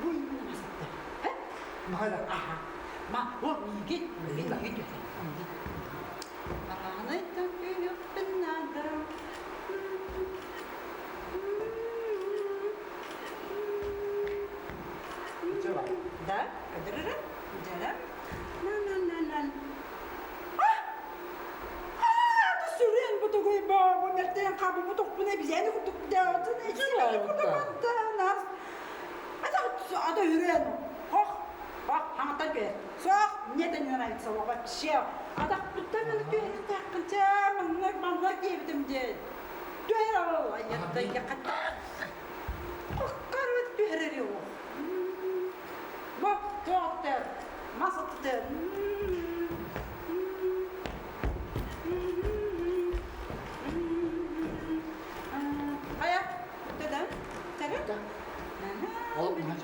Бу именно масатта. Махайда. Аха. Ма, о, миигин, миигин, миигин түһэр. Миигин. Араанайтан күйүөхпүн наада. Да, кадырыра, дьара. На-на-на-на. Сүрүн бу тугуй бу бу мэртэн хабы бу тохпуна бизэни курдук дьаатын эчи курдук антанас. Ата ата үрэн. Хох, хох, хаҥатан көр. Суох, мне это не нравится вообще. Атахпыттан маны түһэртэххин чэ, маннык маннык диэбитим диэн. Түһэр ол, айаттайга хатта. Хохкар түһэрэр ол. Бу туохтар, мас аттар. Хайа, да? Тәрі? Ол мына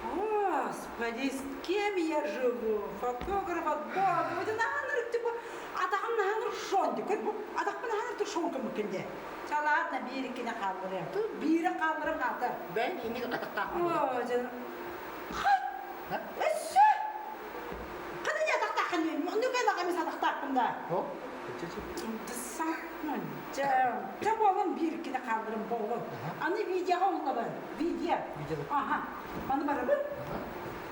Господи, с кем я живу? Фотограф от Бога. Вот наханыр типа атахым наханыр шон ди. Көр бу атахпын наханыр ту шон кымыкынде. Чалаатна биир иккини хаалларыам. Биири хаалларым аата. Бэйэн иҥик атахтаахпын. Оо, дьэ. Хай! Өссө! Хана не атахтааххын Ну кэл аҕам атахтаахпын да. О, Дьэ, дьэ буолан биир иккини хаалларым буолун. Аны видеоҕа уллабын. Видео. Аха. Маны барабын.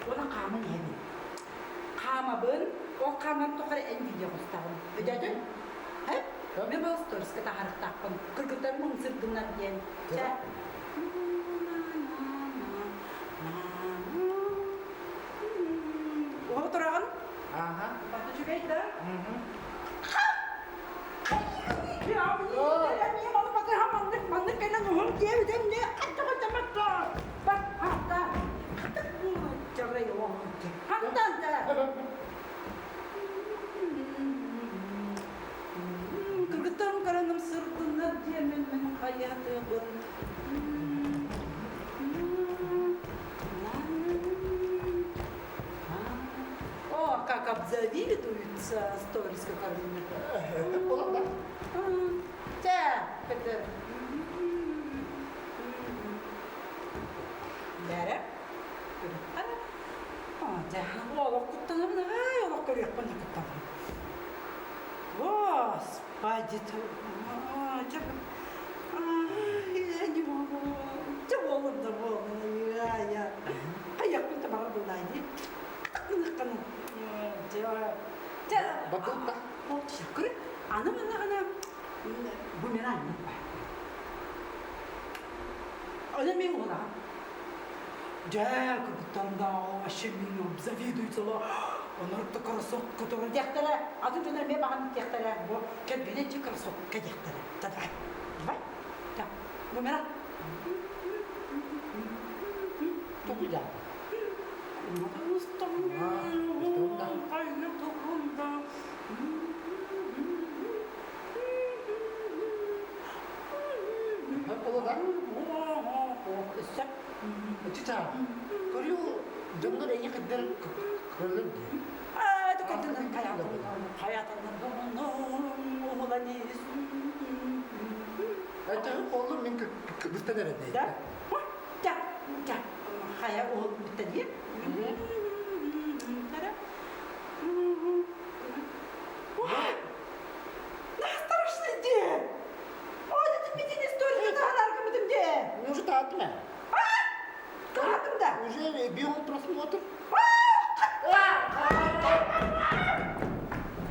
Уонна хааман иһэбин. Хаамабын. Ол хааман тухары эн видео устаҕын. Өйдөөтүн? Һэ? Мен бұл сториска таһарыктаахпын. Кыргыттарым ымсырдыннар диэн. Чэ. Уһа тураҕын? Аха. Баты үчүгэй да? Маннык кэлэн уһун диэбитим не Кыргыттарым көрөнүм сырдыннар диэмин мин хайатыбын. О, как обзавидуются сторис какая-нибудь. Чэ, это... Бәрі. Дьэ, олох куттанабын аҕай, олох көрүөхпүн да куттанабын. Господи, чэ, я не могу. Чэ, буоллун да буоллун, я. Хайыахпын да баҕар буоллаа дии. Дьэ, дьэ, Бакылта. Аны маннаҕына бумеранг баар. Ону мен уолаҕым. Дьэ, кыргыттарымдааҕы вообще мин завидуются онорукта красотка турар диэхтэрэ. Атын дьоннор эмиэ баҕан диэхтэрэ. Бу кэргэнэ дьи красотка диэхтэрэ. Давай, давай. Так, бумеранг. Тугу даа? Чича, көрү дьоҥҥор эйи кырдыр көрөлөр дии. Это олу мин кыбыстан эрэ Да? Хайа ол бүтэ дии. Страшный дии! О, это метин история таһаараргымытым дии! Уже тааттым ээ. Таһаардым да. Уже бион просмотр.